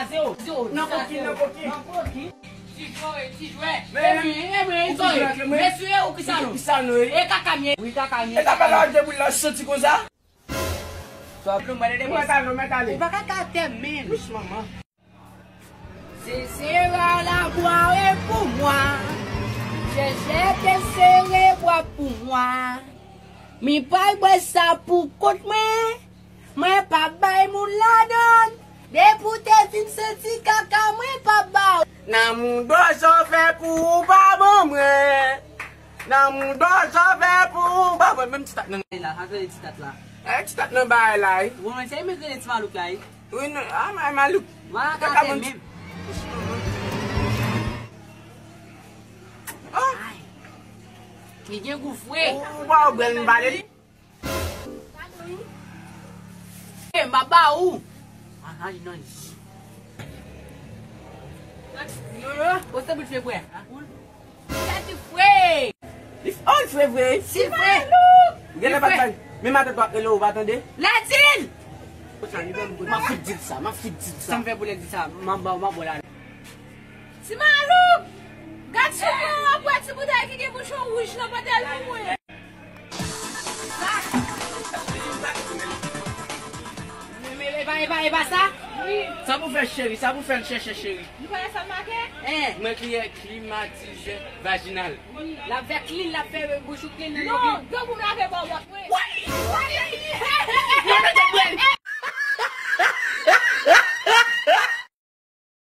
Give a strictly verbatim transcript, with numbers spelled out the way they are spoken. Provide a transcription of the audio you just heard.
Nan koki, nan koki. Nan koki. Ti jwè, ti jwè. Men, men, men, men, ou ki jwè, men, mesye, ou ki sa nou? Ki sa nou, e? E kaka m ye. Wi, kaka m ye. E sa fè lè w ap debout la, w soti konsa? Ou mèt ale, ou mèt ale. Ou pa ka atè menm. Wouch, manman. Se sera la gloire pour moi. Chèchè te sere bwa pou mwen. Mi pral bwè sa pou kont mwen. Mwen p ap bay moun ladan. Depi w te fin santi kaka, mwen p ap ba w. Nan moudo sa w fè pou ou pa ban mwen. Nan moudo sa w fè pou ou pa ban mwen. Menm ti tat nan. La, sa se ti tat la. Eh, ti tat nan bagay la, wi. Bon, men se mwen ki rele ti malouk la, wi. Wi, non, ah, ma-, malouk. Mwen ka fè menm. Oh. Ay. Li gen gou fre. Ou pa wè m pale li? E, m ap ba ou. Ah, li nan li. Yo, yo, ou se bout fre, frè. Sa ti fre. Li f-, oh, li fre vre. Si fre. Ou genlè pa t bay. Men matant pa rele ou pa tande. Ladil! M ap fout di l sa, m ap fout di l sa. Sa m fè pou lè di sa, m ap ba w, m ap ba w la. Ti malouk! Gad sou mwen, w ap wè ti boutèy ki gen bouchon wouj nan pantalon mwen. Men, men, e pa, e pa, e pa sa? Wi. Sa pou fè cheri, sa pou fè l chèchè cheri. Nou konnen sa make? Hein. Mwen ki klimatize vajinal. L ap fè klin, l ap fè bouch ou klin nan. Non, dlo pou m lave bò bòt mwen. Woy! Woy! Mwen mete dwèl!